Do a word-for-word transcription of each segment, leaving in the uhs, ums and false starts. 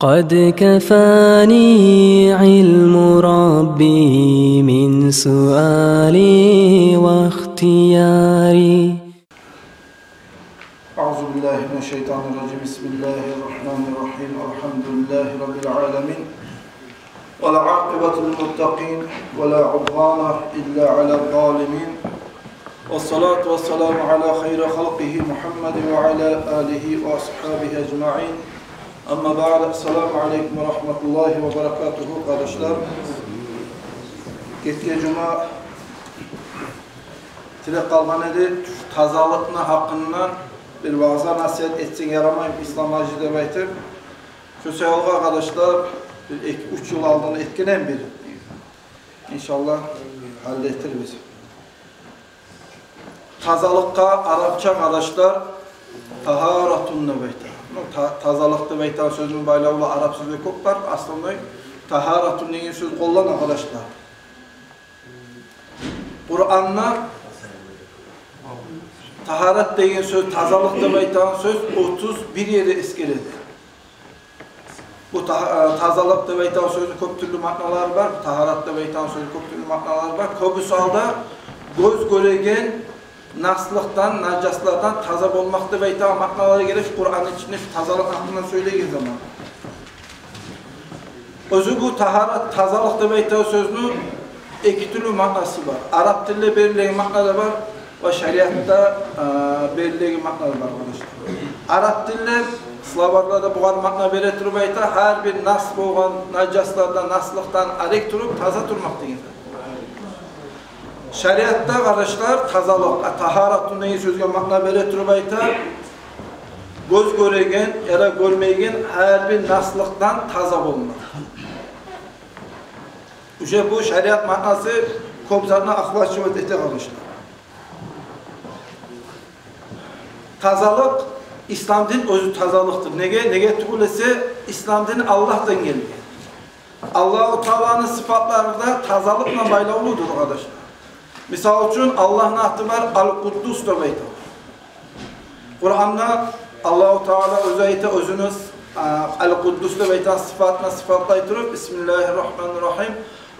قد كفاني علم ربي من سؤالي واختياري. أعوذ بالله من الشيطان الرجيم. بسم الله الرحمن الرحيم. الحمد لله رب العالمين. والعاقبة للمتقين ولا عدوان إلا على الظالمين. والصلاة والسلام على خير خلقه محمد وعلى آله وأصحابه أجمعين. أما بعد. السلام عليكم ورحمة الله وبركاته, къардашлар. Гетген жума тилеп къалгъан эди, тазалыкъны гьакъында бир ваъза-насигьат этсенг ярамаймы, Ислам-гьажи, деп айтып. Шо саялгъа, къардашлар, бир эки-уьч йыл алдын этген эдим бир. Иншаллагь, гьаллетербиз. Тазалыкъгъа арапча, къардашлар, тагьаратун деп айта. Ну, та-, тазалыкъ деп айтагъан сёзню байлавлу арап сёзлер кёп бар. Основной тагьаратун деген сёз къоллана, къардашлар. Къуранда тагьарат деген сёз, тазалыкъ деп айтагъан сёз отуз бир ерде эсгериле. Бу та-, э, тазалыкъ деп айтагъан сёзню кёп тюрлю маъналары бар, тагьарат деп айтагъан сёзню кёп тюрлю маъналары бар. Кёбюсю гьалда гёз гёреген наслыкъдан, нажаслардан таза болмакъ деп айтагъан маъналары геле Къуранны ичинде шу тазалыкъ гьакъында сёйлеген заман. Оьзю бу тагьарат, тазалыкъ деп айтагъан сёзню эки тюрлю маънасы бар. Арап тилде берилеген маъна да бар ва шариатда, э, берилеген маъна да бар, къардашлар. Арап тилде словарьларда бугъар маъна бере туруп айта, гьар бир нас болгъан нажаслардан, наслыкъдан арек туруп, таза турмакъ деген зат. Шариатда, къардашлар, тазалыкъ, а, тагьаратун деген сёзге маъна бере туруп айта, гёз гёреген яда гёрмейген гьар бир наслыкъдан таза болмакъ. Уже бу шариат маънасы кёп затны охватывать эте, къардашлар. Тазалыкъ, Ислам дин оьзю тазалыкъдыр. Неге? Неге тюгюл эсе, Ислам дин Аллагьдан гелген. Аллагьу Тааланы сыфатлары да тазалыкъ булан байлавлудур, къардашлар. Мисал учун, Аллагьны аты бар, Ал-Къуддус деп айта. Къуранда Аллагьу Таала оьзю айта, оьзюню, а, Ал-Къуддус деп айтагъан сыфатына сыфатлай туруп: بسم الله الرحمن الرحيم.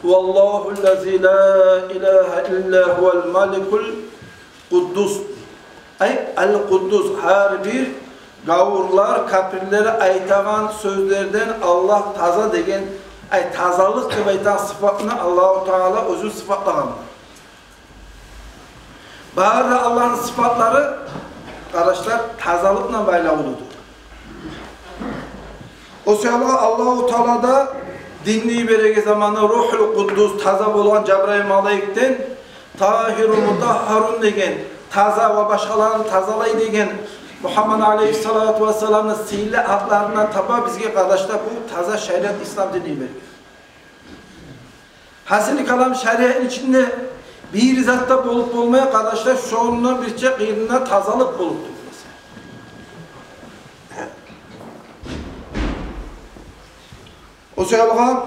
هو الله الذي لا إله إلا هو الملك القدوس. Ай, Ал-Къуддус, гьар бир гавурлар, капирлер айтагъан сёзлерден Аллагь таза деген, ай, тазалыкъ деп айтагъан сыфатны Аллагьу Таала оьзю сыфатлагъан. Бары да Аллагьны сыфатлары, къардашлар, тазалыкъ булан байлавлудур. О саялы Аллагьу Таала да динни йибереген заманда Ругьул Къуддус, таза болгъан Жабрайыл малайикден, тагьирун мутагьгьарун деген, таза ва башгъаланы тазалай деген Мугьаммад алайгьиссалату вассаламны сыйлы атларындан таба бизге, къардашлар, бу таза шариат, Ислам динни йиберген. Гьасили калам, шариатны ичинде бир зат да болуп болмай, къардашлар, шондан бирче къырында тазалыкъ болуп турмаса. О саялгъа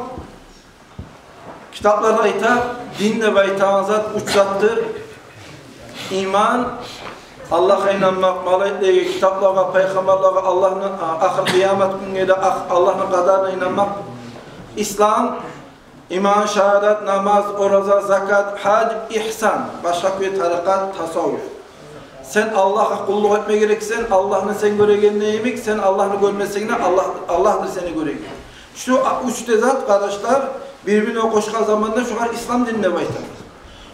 китапларда айта, дин деп айтагъан зат уьч затдыр. Иман, Аллагьгъа инанмакъ, малайиклеге, китаплагъа, пайхаммарлагъа, Аллагьны, а, ахыр къыямат гюнге де, ах-, Аллагьны къадарына инанмакъ. Ислам, иман, шагьадат, намаз, ораза, закат, гьаж, игьсан, башгъа кюй тарикъат, тасаввуф. Сен Аллагьгъа къуллукъ этме герексен, Аллагьны сен гёрегенде йимик, сен Аллагьны гёрмесенг де, Аллагь, Аллагьдыр сени гёреген. Шу а-, уьч де зат, къардашлар, бир-бирине къошгъан заманда шогъар Ислам дин деп айтабыз.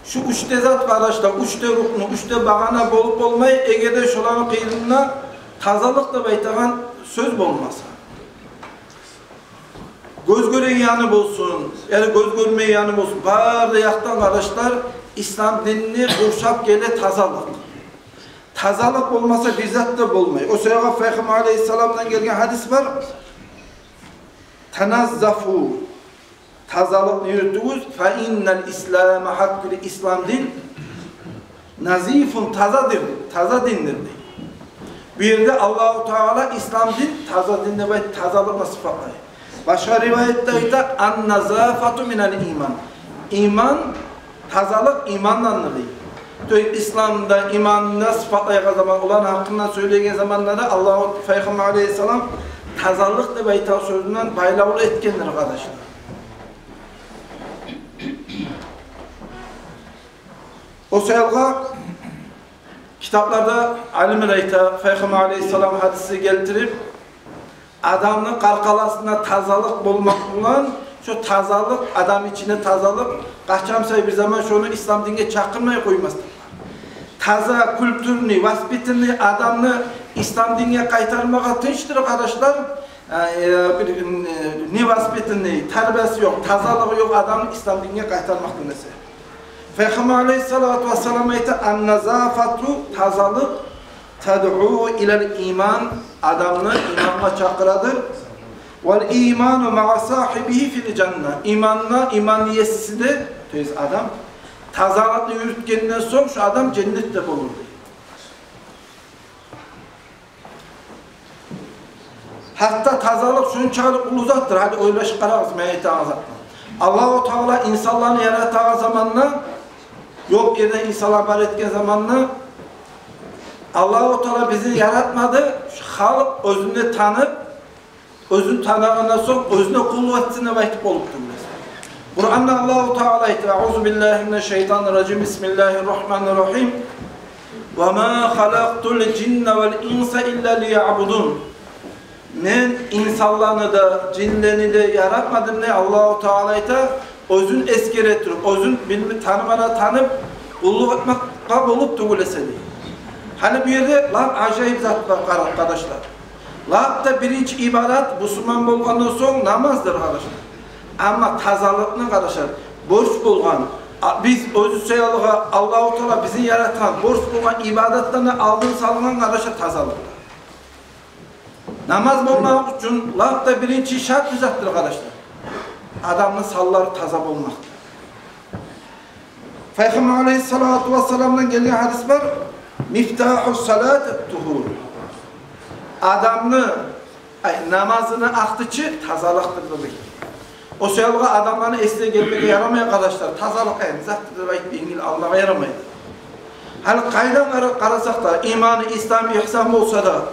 Шу уьч де зат, къардашлар, уьч де рукну, уьч де багъана болуп болмай, эгер де шоланы къырында тазалыкъ деп айтагъан сёз болмаса. Гёз гёреген яны болсун, яда гёз гёрмейген яны болсун, бары да якъдан, къардашлар, Ислам динни къуршап геле тазалыкъ. Тазалыкъ болмаса, бир зат да болмай. О саялгъа Пайхаммар алайгьиссаламдан гелген гьадис бар. Таназзафу, тазалыкъны юрютюгюз, фа иннал ислама, гьакъ гьакъ Ислам дин, назифун, тазадыр, таза диндир, дей. Бу ерде Аллагьу Таала Ислам дин таза дин деп айтып, тазалыкъны сыфатлай. Башгъа риваятда айта, ан-назафату минал иман. Иман, тазалыкъ имандандыр, дей. То есть Исламда, иманында сыфатлайгъан заман, оланы гьакъында сёйлейген заманда да Аллагьу, Пайхаммар алайгьиссалам тазалыкъ деп айтагъан сёзюнден байлавлу этгендир, къардашлар. О саялгъа китапларда алимлер айта, Пайхаммар алейгьиссалам гьадисни гелтирип, адамны къаркъарасында тазалыкъ болмакъ булан, шо тазалыкъ, адам ичинде тазалыкъ, къачан сай бир заман шону ислам динге чакъырмай къоймас. Таза, культурный, воспитанный адамны ислам динге къайтармагъа тынчдыр, къардашлар. Э, бир, э, невоспитанный, тарбиясы ёкъ, тазалыгъы ёкъ адамны ислам динге къайтармакъ дегенсе. Пайхаммар алейгьиссалату вассалам айта: «Ан-назафату», тазалыкъ, «тадъу илал иман», адамны имангъа чакъырадыр. «Вал иману маъа сагьибигьи фил жанна». Иманны, иман еси де, то есть адам тазалыкъны юрютгенден сонг, шо адам женнетде болур дей. Гьатта тазалыкъ шунчакъы уллу затдыр. Гьали ойлашып къарагъыз мен айтагъан затны. Аллагьу Таала инсанланы яратагъан заманда, ёкъ ерден инсанлар бар этген заманда, Аллагьу Таала бизин яратмады, халкъ оьзюн де танып, оьзюн таныгъандан сонг оьзюне къуллукъ этсин деп айтып болуп тюгюл эсе. Къуранда Аллагьу Таала айта: «Аъузу биллагьи минаш шайтанир ражим. Бисмиллагьир рагьманир рагьим. Ва ма халакътул жанна вал инса илла лияъбудун». Мен инсанланы да, жинлени де яратмадым дей Аллагьу Таала айта, оьзюн эсгере туруп, оьзюн билме, танымагъа танып, къуллукъ этмекге болуп тюгюл эсе дей. Гьали бу ерде лап ажайып зат бар, къара-, къардашлар. Лап да биринчи ибадат бусурман болгъандан сонг намаздыр, къардашлар. Амма тазалыкъны, къардашлар, борч болгъан, а, биз оьзю саялы Аллагьу Таала бизин яратгъан, борч болгъан ибадатланы алдын салынгъан, къардашлар, тазалыкъ. Намаз болмакъ учун лап да биринчи шарт не затдыр, къардашлар? Адамны санлары таза болмакъдыр. Пайхаммар алейгьиссалату вассаламдан гелген гьадис бар: «Мифтагьу салат ат-тугьур». Адамны, ай, намазыны ачгъычы тазалыкъдыр дей. О саялы адамланы эсине гелмеге ярамай, къардашлар, тазалыкъ, ай, не затдыр деп айтып енгил алмагъа ярамай. Гьали къайдан къара-, къарасакъ да, иманы, ислам, ихсан болса да,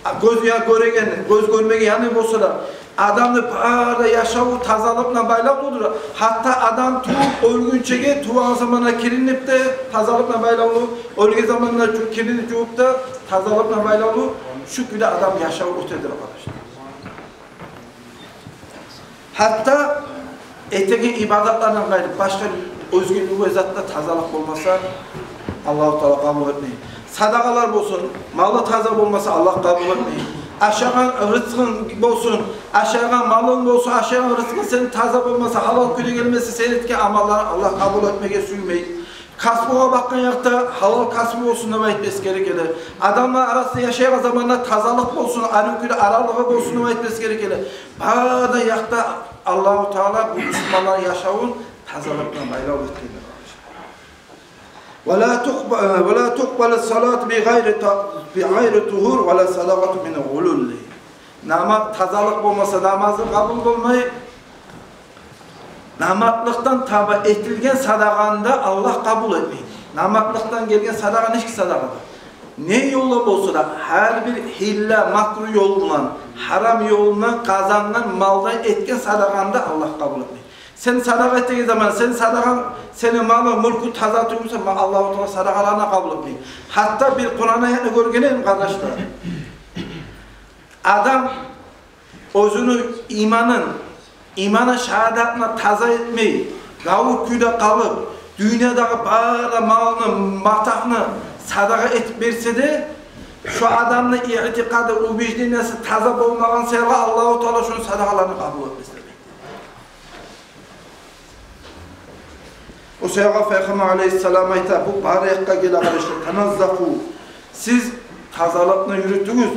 а, гёз я гёреген, гёз гёрмеген яны болса да, адамны бары да яшаву тазалыкъ булан байлавлудур. Гьатта адам тувуп оьлгюнчеге, тувагъан заманда киринип де тазалыкъ булан байлавлу, оьлген заманда жу-, киринип жувуп да тазалыкъ булан байлавлу. Шу кюйде адам яшаву оьтедир, къардашлар. Гьатта этеген ибадатлардан къайры, башгъа оьзге любой затда тазалыкъ болмаса, Аллагьу Таала къабул этмей. Садагъалар болсун, малы таза болмаса, Аллагь къабул этмей. Ашагъан рызкъынг болсун, ашагъан малынг болсун, ашагъан рызкъынг сени таза болмаса, гьалал кюйде гелмесе, сен этген амалланы Аллагь къабул этмеге сюймей. Касбугъа бакъгъан якъда гьалал касбу болсун деп айтып эсгере геле. Адамлар арасында яшайгъан заманда тазалыкъ болсун, арив кюйде аралыгъы болсун деп айтып эсгере геле. Бары да якъда Аллагьу Таала бу бусурманланы яшавун тазалыкъ булан байлавлу этгендир. «Ва ла тукъба-, ва ла тукъбалу салату би гъайри та-, би гъайри тугьур, ва ла садакъату мин гъулул». Нама-, тазалыкъ болмаса, намазы къабул болмай. Намартлыкъдан таба этилген садагъаны да Аллагь къабул этмей. Намартлыкъдан гелген садагъа нечик садагъадыр? Не ёлда болса да, гьар бир гьилла, макру ёл булан, гьарам ёл булан къазангъан малдан этген садагъаны да Аллагь къабул этмей. Сен садагъа этеген заман, сен садагъанг, сени малынг, мюлкюнг таза тюгюл буса, ма Аллагьу Таала садагъаланы къабул этмей. Гьатта бир Къуран аятны гёргенмен, къардашлар. Адам оьзюню иманын, иманы шагьадатын таза этмей, гавур кюйде къалып, дюньядагъы бары да малны, матагьны садагъа этип берсе де, шо адамны иътикъады, убеждениеси таза болмагъан саялы Аллагьу Таала шону садагъаларын къабул этмес демек. О саялы Пайхаммар алейгьиссалам айта, бу бары якъгъа геле, къардашлар, «таназзафу». Сиз тазалыкъны юрютюгюз.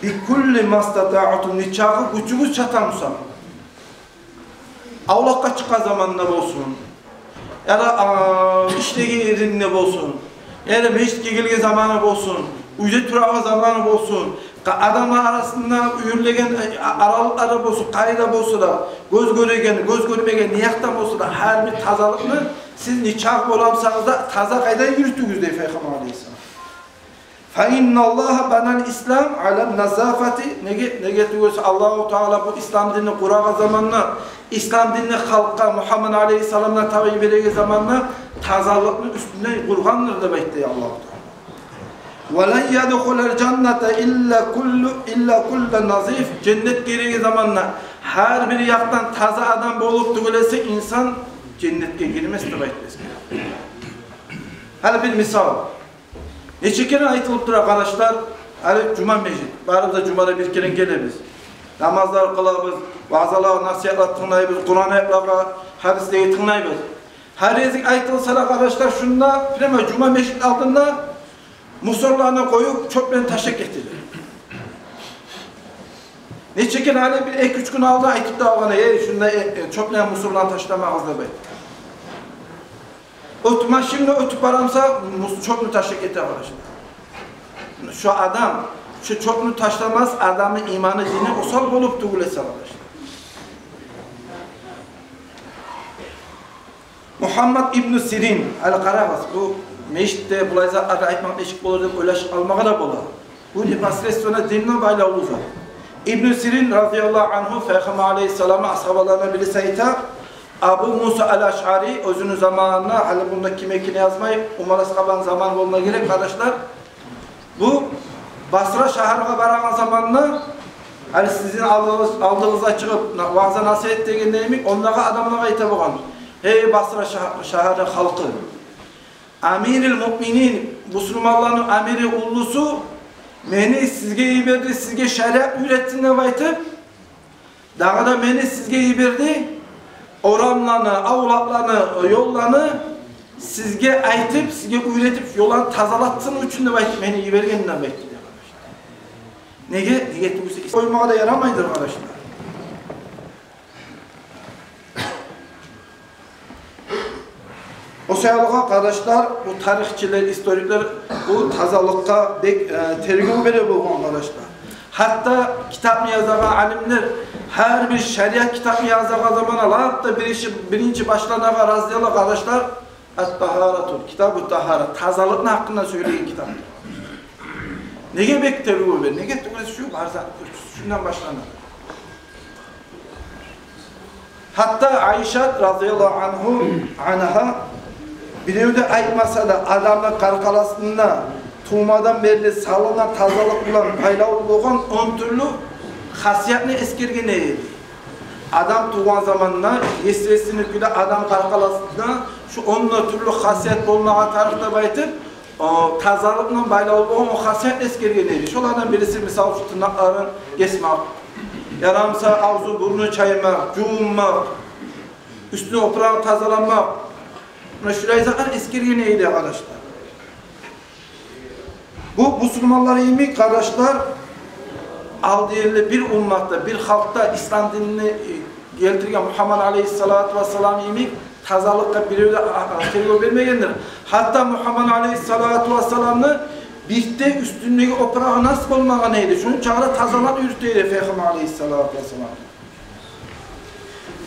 «Би кулли мастатаътум», нечакъы гючюгюз чата буса. Авлакъгъа чыкъгъан заманда болсун, яда, а, ишлеген еринде болсун, яда межитге гелген заманы болсун, уьйде турагъан заманы болсун, къа-, адамлар арасында юрюлеген, э, а-, аралыкълары болсун, къайда болса да, гёз гёреген, гёз гёрмеген, не якъда болса да, гьар бир тазалыкъны сиз нечакъы бола бусагъыз да, таза къайда юрютюгюз, дей Пайхаммар алейгьиссалам. Инналлагьа банал ислам алан назафати. Неге, неге тюгюл эсе Аллагьу Таала бу ислам динни къурагъан заманда, ислам динни халкъгъа, Мугьаммад алейгьиссаламгъа таба береген заманда тазалыкъны уьстюне къургъандыр деп айтды Аллагьу Таала. Ва лан ядхулал жанната илла куллу, илла куллу назиф. Женнетге гиреген заманда гьар бир якъдан таза адам болуп тюгюл эсе, инсан женнетге гирмес деп айтды эсгере. Гьали бир мисал. Нече керен айтылып тура, къардашлар, гьали жума межит. Барыбыз да жумада бир керен гелебиз. Намазлар къылабыз, ваъзалагъа, насигьатлагъа тынглайбыз, Къуран аятлагъа, гьадислеге тынглайбыз. Гьар гезик айтылса да, къардашлар, шунда, прямо жума межит алдында мусорланы къоюп, чёплени ташлап гетелер. Нече керен гьали бир эки-уьч гюн алда айтып да алгъан: «Эй, шунда, э, э, чёплени, мусорланы ташламагъыз», — деп айтып. Оьтюп, машинни оьтюп барамса, мус-, чёпню ташлап гете, къардашлар. Шо адам шо чёпню ташламас, адамны иманы, дини осал болуп тюгюл эсе, къардашлар. Мугьаммад ибну Сирин, гьали къарагъыз, бу межитде булай затланы айтмакъ нечик болур деп ойлашып алмагъа да бола. Бу непосредственно динге байлавлу зат. Ибну Сирин разияллагьу ангьу, Пайхаммар алейгьиссаламны асгьабаларындан бириси, айта, Абу Муса ал-Ашъари, оьзюню заманында, гьали мунда ким экени язмай, Умар асгьабаны заманы болма герек, къардашлар. Бу Басра шагьаргъа барагъан заманда, гьали сизин алдыгъыз-, алдыгъызгъа чыгъып, на-, ваъза-насигьат дегенде йимик, ондагъы адамлагъа айта болгъан: «Гьей, Басра шагь-, шагьарны халкъы, амирил муъминин, бусурманланы амири, уллусу мени сизге йиберди, сизге шариат уьйретсин деп айтып, дагъы да мени сизге йиберди, орамланы, авлакъланы, ёлланы сизге айтып, сизге уьйретип, ёлланы тазалатсын учун деп айтып мени йиберген», — деп айтды. Неге? Неге тюгюл эсе, къоймагъа да ярамайдыр, къардашлар. О саялыгъа, къардашлар, бу тарихчилер, историклер бу тазалыкъгъа бек, э, тергев бере болгъан, къардашлар. Гьатта китапны язагъан алимлер, гьар бир шариат китапны язагъан заманда лап да биринчи, биринчи башланагъан разделлер, къардашлар, ат-тагьарату, китабу тагьара, тазалыкъны гьакъында сёйлейген китап. Неге бек тергев бере? Неге тюгюл эсе, шу бар затны кёрсетсин, шундан башлана. Гьатта Айшат разияллагьу ангьу, ангьа, бирев де айтмаса да, адамны къаркъарасында тувмадан берли салынгъан тазалыкъ булан байлавлу болгъан он тюрлю хасиятны эсгерген эди. Адам тувгъан заманда, естественный кюйде адам къаркъарасында шу он да тюрлю хасият болмагъа тарыкъ деп айтып, о, тазалыкъ булан байлавлу болгъан о хасият эсгерген эди. Шолардан бириси, мисал, шу тырнакъларын гесмек, ярамаса авзу-бурну чаймакъ, жувунмакъ, уьстюн, опурагъын тазаламакъ. Муна шулай затлар эсгерген эди, къардашлар. Бу бусурманлар йимик, къардашлар, алдыйылы бир умматда, бир халкъда ислам динни, э, гелтирген Мугьаммад алейгьиссалату вассалам йимик тазалыкъгъа бирев де, а, а, тергев бермегендир. Гьатта Мугьаммад алейгьиссалату вассаламны бир де уьстюндеги опурагъы нас болмагъан эди. Шону чакъы да тазалыкъ уьйрете эди Пайхаммар алейгьиссалату вассалам.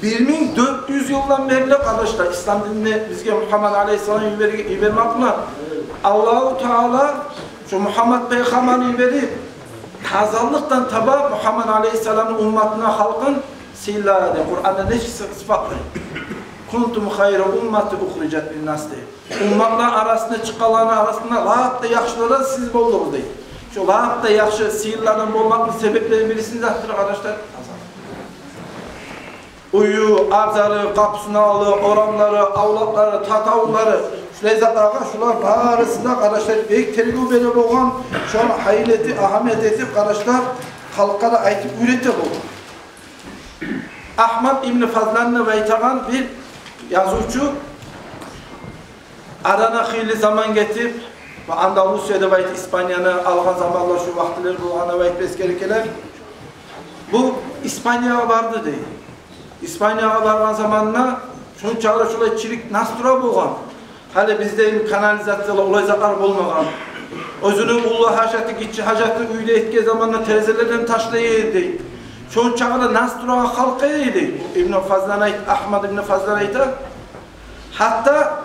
Бир минг дёрт юз йылдан берли, къардашлар, ислам динни бизге Мугьаммад алейгьиссалам йибер-, йибермек булан Аллагьу Таала шо Мугьаммад пайхаммарны йиберип, тазалыкъдан таба Мугьаммад алейгьиссаламны умматына, халкъын сыйлады. Къуранда нечик сы-, сыпатлай: «Кунтум хайра уммати ухрижат линнас», — дей. Умматлар арасында чыкъгъанланы арасында лап да яхшылары сиз болдугъуз, дей. Шо лап да яхшы сыйлылардан болмакъны себеплерини бириси не затдыр, къардашлар? Тазалыкъ. Уьюю, абзары, къапусуну алды, орамлары, авлакълары, татавуллары, шулай затлагъа, шулар барысына, къардашлар, бек тергев бере болгъан, шону гьайын этип, агьамият этип, къардашлар, халкъгъа да айтып уьйрете болгъан. Агьмад ибн Фазлан деп айтагъан бир язывчу, арадан хыйлы заман гетип, ва Андалусия деп айтып, Испанияны алгъан заманлар, шо вакътилер болгъан деп айтып эсгере геле. Бу Испаниягъа барды, дей. Испаниягъа баргъан заманда шончакъы шолай чирик нас тура болгъан. Гьали бизде канализациялар, олай затлар болмагъан. Оьзюню уллу гьажаты, гиччи гьажаты уьйде этген заманда терезелерден ташлай эди, дей. Шончакъы да нас турагъан халкъ эди, дей. Ибн Фазлан айт-, Агьмад ибн Фазлан айта. Гьатта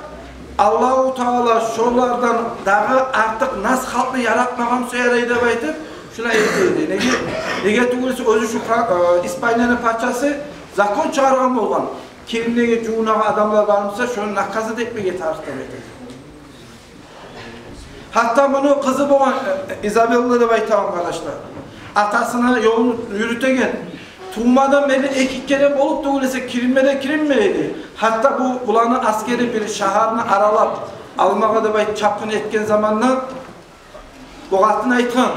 Аллагьу Таала шолардан дагъы артыкъ нас халкъны яратмагъан буса ярай деп айтып, шулай айтды. Неге, неге тюгюл эсе оьзю шу па-, э, Испанияны пачасы закон чыгъаргъан болгъан. Ким неге жувунагъан адамлар бар буса, шону наказать этмеге тарыкъ деп айтды. Гьатта муну къызы болгъан, э, Изабелла деп айтагъан, къардашлар. Атасыны ёлун юрютеген. Тувмадан берли эки керен болуп тюгюл эсе киринме де киринмей эди. Гьатта бу, буланы асгери бир шагьарны аралап алмагъа деп айтып чапгъын этген заманда бу къатын айтгъан: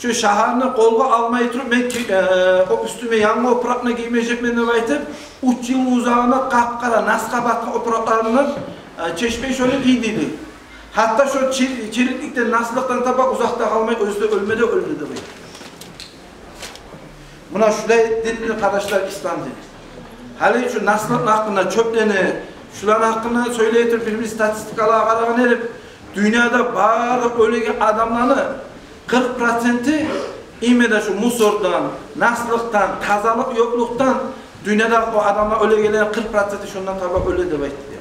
«Шу шагьарны къолгъа алмай туруп, мен ки-, э, о уьстюме янгы опуракъны гиймежекмен», — деп айтып, уьч йыл узагъына къап-къара насгъа батгъан опуракъларындан, э, чечмей шону гий, — деди. Гьатта шо чир-, чирикликден, наслыкъдан таба узакъда къалмай, оьзю де оьлме де оьлдю деп айтып. Муна шулай дин, къардашлар, ислам дин. Гьали шу наслыкъны гьакъында, чёплени, шуланы гьакъында сёйлей туруп, бир-бир статистикалагъа къарагъан эдик, дюньяда бары оьлеген адамланы къыркъ проценти именно шу мусордан, наслыкъдан, тазалыкъ ёкълукъдан, дюньяда о адамлар оьлегенлени къыркъ проценти шондан таба оьле деп айтды.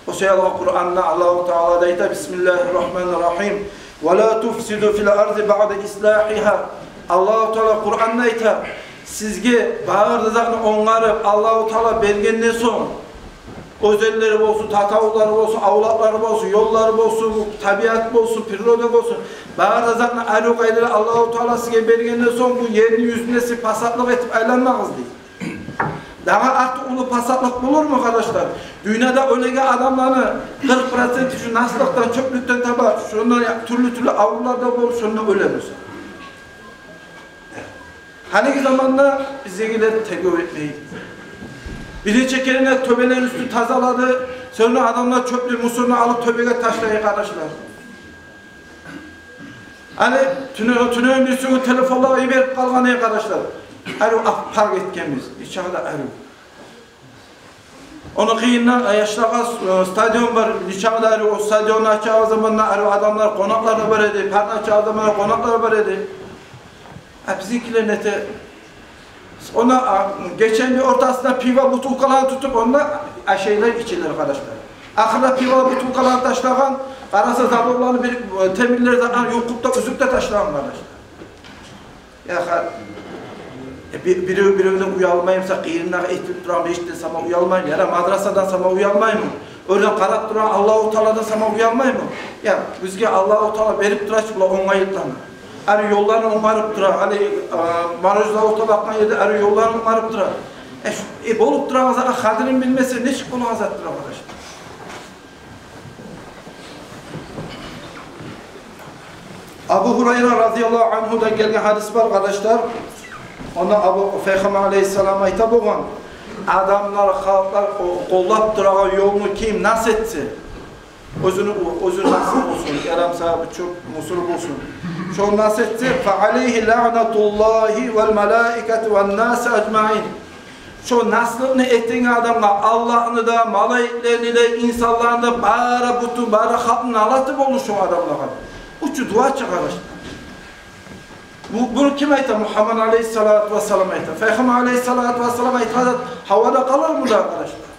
О саялы Къуранда Аллагьу Таала да айта: «Бисмиллагьи ррагьмани ррагьим. Ва ла туфсиду фил арзи баъда ислагьигьа». Аллагьу Таала Къуранда айта: «Сизге бары да затны онгарып, Аллагьу Таала бергенден сонг, оьзенлери болсун, татавуллары болсун, авлакълары болсун, ёллары болсун, табиат болсун, природа болсун, бары да затны арив къайдада Аллагьу Таала сизге бергенден сонг, бу ерни юзюнде сиз пасатлыкъ этип айланмагъыз», — дей. Дагъы артыкъ уллу пасатлыкъ болурму, къардашлар? Дюньяда оьлеген адамланы къыркъ проценти шу наслыкъдан, чёплюкден таба, шондан я-, тюрлю-тюрлю аврувлар да болуп, шондан оьле буса. Гьалиги заманда биздегилер тергев этмей. Бир нече керен тёбелер уьстюн тазалады, сонг адамлар чёплю мусорну алып тёбеге ташлай, къардашлар. Гьали тюне-, тюнегюн бирисигюн телефонлагъа йиберип къалгъан, эй къардашлар. Гьали о ап-, парк этгенбиз, нечакъы да арив. Ону къыйырында, э, яшлагъа, э, стадион бар, нечакъы да арив, о стадионну ачагъан заманда арив адамлар, къонакълар да бар эди, паркны ачагъан заманда къонакълар бар эди. А бизинкилер нете? Онда, а, гечени ортасында пиво бутылкаларын тутуп, онда ашайлар, ичелер, къардашлар. Ахырда пиво бутылкаларын ташлагъан, къараса, заборланы бир, э, темирлер де, а, юлкъуп да, уьзюп де ташлагъан, къардашлар. Я ха-, э, би-, бирев биревден уялмаймы буса, къыйырындагъы этип турагъан межитден сама уялмаймы, яда мадрасадан сама уялмаймы? Оьрден къарап турагъан Аллагьу Тааладан сама уялмаймы? Я, бизге Аллагьу Таала берип тура чы булай онгайлыкъланы. Ари ёлланы онгарып тура, гьали, а, морозиловка бакъгъан ерде ари ёлланы онгарып тура. Э, шу, э, болуп турагъан затны къадирин билмесе, нечик болагъан затдыр, къардашлар? Абу Гьурайра разияллагьу ангьудан гелген гьадис бар, къардашлар. Онда Абу, Пайхаммар алейгьиссалам айта болгъан: «Адамлар, халкълар къо-, къоллап турагъан ёлну ким нас этсе, оьзюню, оьзюню насы болсун, ярамса, бу чёп, мусор болсун, шону нас этсе, фа алейгьи лагънатуллагьи вал малаикати ван наси ажмаин». Шо наслыкъны этеген адамгъа Аллагьны да, малайиклени де, инсанланы да, бары, бютюн бары халкъны налаты болур шо адамлагъа. Бу чу дуа чыгъарыш. Бу, буну ким айта? Мугьаммад алейгьиссалату вассалам айта. Пайхаммар алейгьиссалату вассалам айтгъан зат гьавада къалар мунда, къардашлар.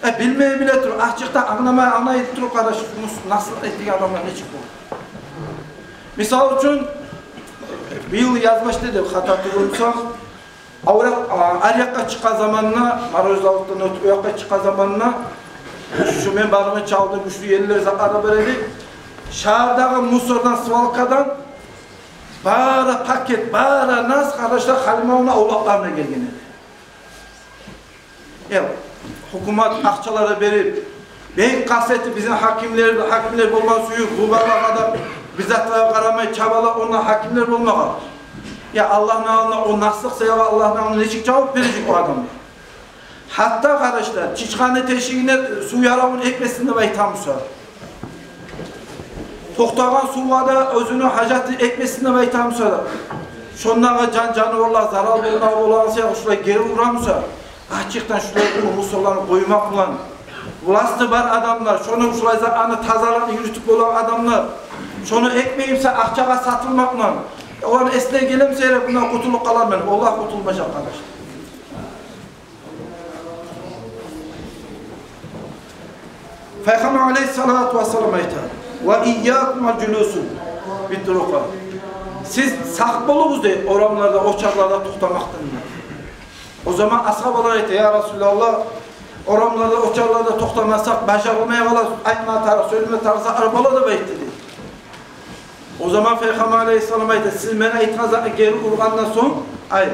Э, билмей биле туруп, ачыкъда англамай, англамай туруп, къардашлар, мус-, наслыкъ этеген адамлар нечик болур? Мисал учун, быйыл яз башда деп хата тюгюл бусам, авракъ, а, ари якъгъа чыкъгъан заманда, морозиловкадан оьтюп, о якъгъа чыкъгъан заманда, шу мен баргъан чалда гючлю ерлер, затлар да бар эди. Шагьардагъы мусордан, свалкадан бары пакет, бары нас, къардашлар, Халимовну авлакъларына гелген эди. Я, гьукумат акъчалар да берип, бек къаст этип, бизин гьакимлер, гьакимлер болма сююп, бу балагъа да бир затлагъа къарамай чабалап, онда гьакимлер болмагъа. Я, Аллагьны алдына о наслыкъ саялы, Аллагьны алдына нечик жавап бережек о адам? Гьатта, къардашлар, чычгъаны тешигине сув яравун экмесин деп айта буса, токътагъан сувгъа да оьзюню гьажатын экмесин деп айта буса, шондагъы жан-жаныварлар зарал болма болагъан саялы шулай гери ура буса, ачыкъдан шулай уллу мусорланы къоймакъ булан, власты бар адамлар, шону шулай за-, аны тазалыкъны юрютюп болагъан адамлар, шону экмей буса, акъчагъа сатылмакъ булан, оланы эсине геле буса, яра, бундан къутулуп къаларман, олар къутулмажакъ, къардашлар. Пайхаммар алайгьиссалату вассалам айта: «Ва ийякум вал жулуса бит-турукъ». Сиз сакъ болугъуз дей орамларда, очарларда токътамакъдан. О заман асгьабалар айта: «Я Расулаллагь, орамларда, очарларда токътамасакъ, бажарылмай къалабыз, айтма тарыкъ, сёйлеме тарыкъ затлар бола», — деп айтды дей. О заман Пайхаммар алайгьиссалам айта: «Сиз мен айтгъан затны гери ургъандан сонг, ай,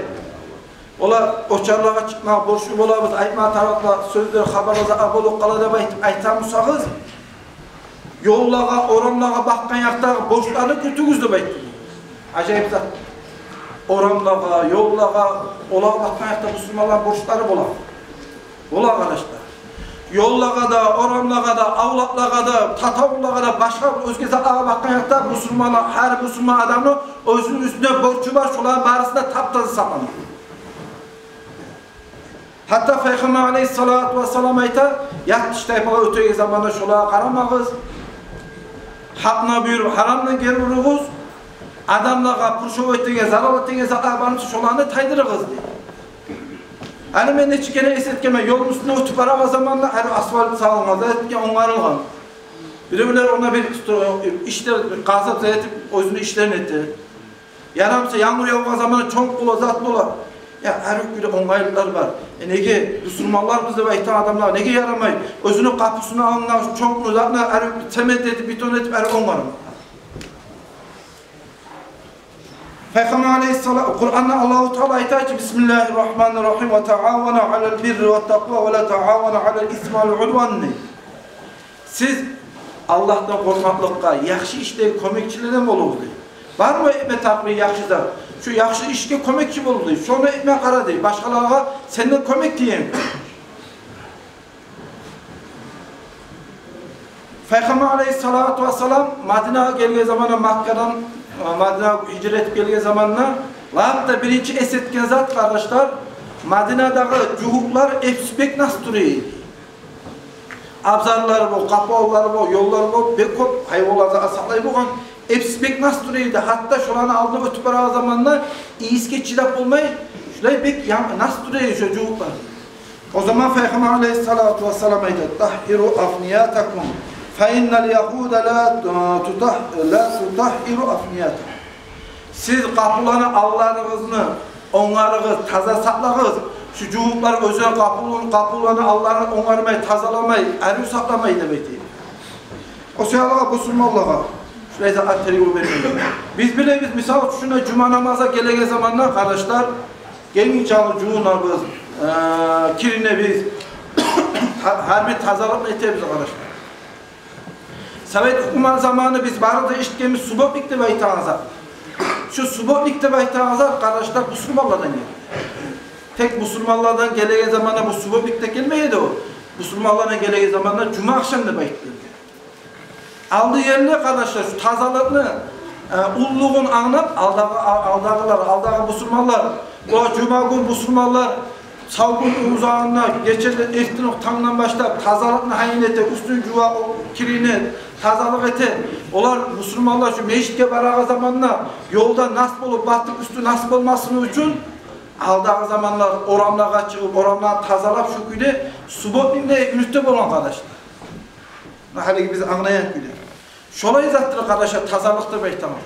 олар очарлагъа чыкъмагъа борчлу болабыз, айтма тарыкъ сёзлер, хабарлар затлар болуп къала деп айтып айтамусагъыз, ёллагъа, орамлагъа бакъгъан якъдагъы борчланы кютюгюз», — деп айтды. Ажайып зат. Орамлагъа, ёллагъа, олагъа бакъгъан якъда бусурманланы борчлары бола. Бола, къардашлар. Ёллагъа да, орамлагъа да, авлакълагъа да, татавуллагъа да, башгъа бир оьзге затлагъа бакъгъан якъда бусурман, гьар бусурман адамны оьзюню уьстюнде борчу бар, шоланы барысын да тап-таза сакълама. Гьатта Пайхаммар алайгьиссалату вассалам айта, ят тиштайпалар оьтеген заманда шолагъа къарамагъыз. Гьакъны буюруп, гьарамны гери уругъуз. Адамлагъа пуршав этеген, зарал этеген затлар бармуса, шоланы тайдырыгъыз дей. Гьали мен нече керен эс этгенмен, ёлну уьстюнден оьтюп барагъан заманда, гьали асфальт салынгъан, зат этген, онгарылгъан. Биревлер онда бир ишлер, къазып, зат этип, оьзюню ишлерин эте. Ярамаса, янгур явгъан заманда чонкъ бола, зат бола. Я, гьар юкюде онгайлыкълар бар. Э, неге бусурманларбыз деп айтагъан адамлагъа неге ярамай? Оьзюню къапусуну алдына чонкъну, затына гьар юк цемент этип, бетон этип, гьар онгарма. Пайхаммар алайгьиссалам, Къуранда Аллагьу Таала айта чы: «Бисмиллагьир рагьманир рагьим. Ва таавану алал бирри ват такъва, ва ла таавану алал исми вал удван», — дей. Сиз Аллагьдан къоркъмакълыкъгъа, яхшы ишлеге кёмекчилерден болугъуз дей. Бармы этме тарыкъ бир яхшы зат? Шо яхшы ишге кёмекчи бол дей. Шону этме къара дей. Башгъалагъа сенден кёмек тилейген. Пайхаммар алайгьиссалату вассалам Мадинагъа гелген заманда, Маккадан, э, Мадинагъа гьижрат этип гелген заманда, лап да биринчи эс этген зат, къардашлар, Мадинадагъы жугьутлар эпсиз бек нас тура эди. Абзарлар бол, къапулар бол, ёллар бол, бек кёп гьайванлар да сакълай болгъан. Эпсиз бек нас тура эди. Гьатта шоланы алдына оьтюп барагъан заманда ийисге чыдап болмай, шулай бек ян-, нас тура эди шо жугьутлар. О заман Пайхаммар алайгьиссалату вассалам айта: «Тагьгьиру афниятакум, фа иннал ягьуда ла тутагь-, ла тутагьгьиру афниятагьум». Сиз къапуланы алларыгъызны онгарыгъыз, таза сакълагъыз. Шу жугьутлар оьзлер къапулун-, къапуланы алларын онгармай, тазаламай, арив сакъламай деп айта. О саялы бусурманлагъа шулай зат тергев бермеге. Биз билебиз, мисал учун, шунда жума намазгъа гелеген заманда, къардашлар, гелгинче жувунабыз, э, киринебиз, гьа-, гьар бир тазалыкъны этебиз, къардашлар. Совет гьукумат заманы биз бары да эшитгенбиз субботник деп айтагъан зат. Шу субботник деп айтагъан зат, къардашлар, бусурманлардан гелген. Тек бусурманлардан гелеген заманда бу субботник деп гелмей эди о. Бусурманлардан гелеген заманда жума ахшам деп айтып гелген. Алды ерли, къардашлар, шу тазалыкъны, э, уллулугъун англап, алдагъы, а-, алдагъылар, алдагъы бусурманлар, о жума гюн бусурманлар сав гюн узагъында гечеден, эртен тангдан башлап тазалыкъны гьайын эте, уьстюн жува, о кирине, тазалыкъ эте. Олар, бусурманлар, шу межитге барагъан заманда ёлда нас болуп батып, уьстю нас болмасын учун, алдагъы заманлар орамлагъа чыгъып, орамланы тазалап, шу кюйде субботникни юрюте болгъан, къардашлар. Гьалиги биз англайгъан кюйде. Шолай затдыр, къардашлар, тазалыкъ деп айтаман.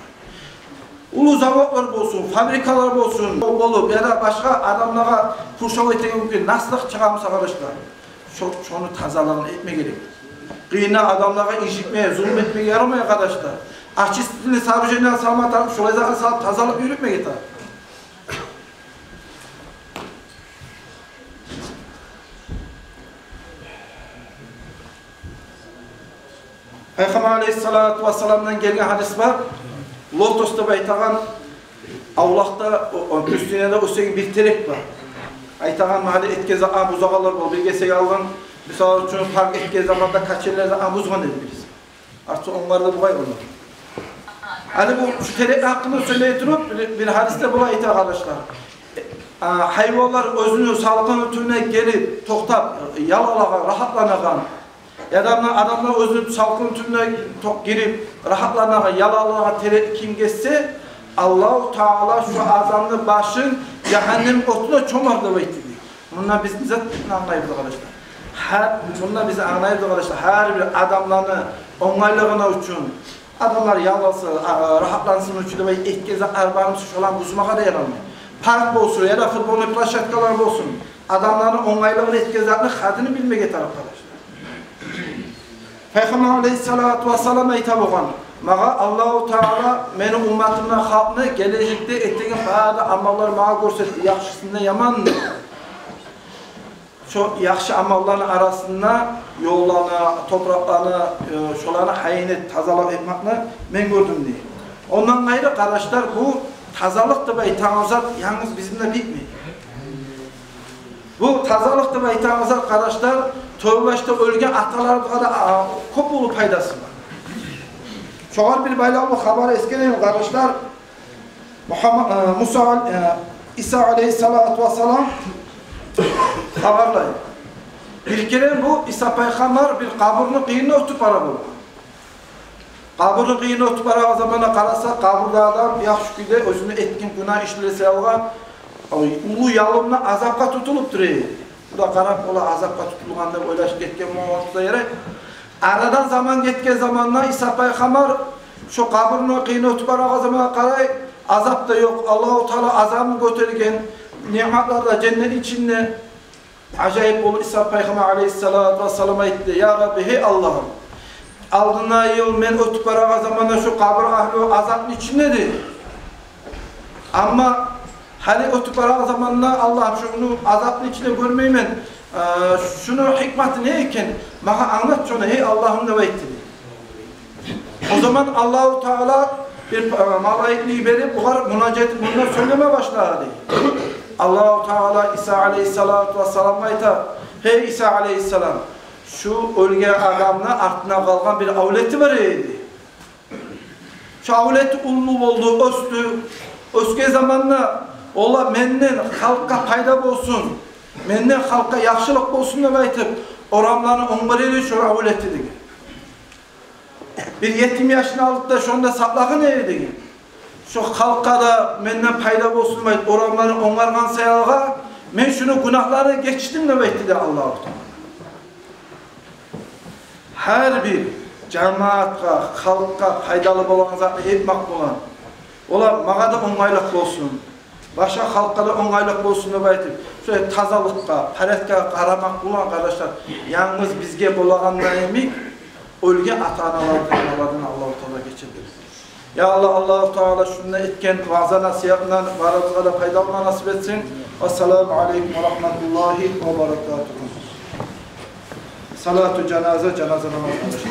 Уллу заводлар болсун, фабрикалар болсун, болуп, яда башгъа адамлагъа пуршав этеген кюй наслыкъ чыгъамса, къардашлар, шо-, шону тазалыгъын этме герек. Къыйын адамлагъа инжитме, зулму этмеге ярамай, къардашлар. Очистительный сооружение салма тарыкъ, шолай затны салып, тазалыкъ юрютмеге тарыкъ. Пайхаммар алейгьиссалату вассаламдан гелген гьадис бар. Лотос деп айтагъан авлакъда, о, о, пустыняда оьсеген бир терек бар. Айтагъан, магьалли этген заман бузагъанлар бол, бир гесек алгъан, мисал учун, парк этген заманда качельлер заман бузгъан эди бириси. Артса онгарды бугъай ону. Гьали бу шу терек гьакъында сёйлей туруп, бир, бир гьадисде булай айта, къардашлар. А, гьайванлар оьзюню салкъын тюбюне гелип токътап, ял алагъан, рагьатланагъан, яда муна адамлар оьзюню салкъын тюбюне токъ-, гирип рагьатланагъан, ял алагъан терекни ким гессе, Аллагьу Таала шу адамны башын жагьаннем отуна чомар деп айтды дей. Мундан биз не зат англайбыз, къардашлар? Гьар, мунда биз англайбыз, къардашлар, гьар бир адамланы онгайлыгъыны учун, адамлар ялгъалсын, а, рагьатлансын учун деп этген затлар бармы, шоланы бузмагъа да ярамай. Парк болсун, яда футбольный площадкалар болсун, адамланы онгайлыгъыны этген затны къадирин билмеге тарыкъ, къардашлар. Пайхаммар алейгьиссалату вассалам айта болгъан: «Магъа Аллагьу Таала мени умматымдан халкъны гележекде этеген бары да амаллар магъа гёрсетди, яхшысын да, яманын да. Шо яхшы амалланы арасында ёлланы, топуракъланы, э, шоланы гьайын эт, тазалыкъ этмекни мен гёрдюм», — дей. Ондан къайры, къардашлар, бу тазалыкъ деп айтагъан зат янгыз бизин де битмей. Бу тазалыкъ деп айтагъан зат, къардашлар, тёбе башда оьлген аталарыбызгъа да, а, кёп уллу пайдасы бар. Шогъар бир байлавлу хабар эсгерейим, къардашлар. Мухаммад, э, Муса ал-, э, Иса алейгьиссалату вассалам хабарлай. Бир керен бу Иса пайхаммар бир къабурну къыйынына оьтюп бара болгъан. Къабурну къыйынына оьтюп барагъан заманда къараса, къабурда адам яхшы кюйде оьзюню этген гюнагь ишлери саялы, ой, уллу ялымда азапгъа тутулуп тура эди. Бу да къарап, олар азапгъа тутулгъан деп ойлашып гетген болса ярай. Арадан заман гетген заманда Иса пайхаммар шо къабурну къыйынына оьтюп барагъан заманда къарай, азап да ёкъ, Аллагьу Таала азабын гётерген, ниъматлар да женнет ичинде. Ажайып болуп, Иса пайхаммар алейгьиссалату вассалам айтды: «Я Рабби, гьей Аллагьым, алдына йыл мен оьтюп барагъан заманда шо къабур агьлю азапны ичинде эди. Амма гьали оьтюп барагъан заманда, Аллагьым, шуну азапны ичинде гёрмеймен. Э, шуну гьикматы не экен? Магъа англат шону, гьей Аллагьым», — деп айтды, дей. О заман Аллагьу Таала бир, э, малайикни йиберип, огъар мунажат этип, мунда сёйлеме башлады, дей. Аллагьу Таала Иса алейгьиссалату вассаламгъа айта: «Гьей Иса алейгьиссалам, шу оьлген адамны артына къалгъан бир авлети бар эди. Шу авлети уллу болду, оьсдю. Оьсген заманда олар менден халкъгъа пайда болсун, менден халкъгъа яхшылыкъ болсун деп айтып, орамланы онгар эди шу авлети», — деген. «Бир етим яшны алып да шонда сакълагъан эди, — деген. — Шу халкъгъа да менден пайда болсун деп айтып, орамланы онгаргъан саялы мен шуну гюнагьларын гечдим», — деп айтды, дей, Аллагьу Таала. Гьар бир жамаатгъа, халкъгъа пайдалы болагъан затны этмек булан, олар магъа да онгайлыкъ болсун, башгъа халкъгъа да онгайлыкъ болсун деп айтып, шолай тазалыкъгъа, порядкагъа къарамакъ булан, къардашлар, янгыз бизге болагъан йимик, оьлген ата-аналардан, аналардан Аллагьу Таала гечер. Я Аллагь, Аллагьу Таала шунда этген ваъза-насигьатындан барыбызгъа да пайдаланма насип этсин. Ассаламу алейкум ва рагьматуллагьи ва баракатугьу. Салату жаназа, жаназа намазы.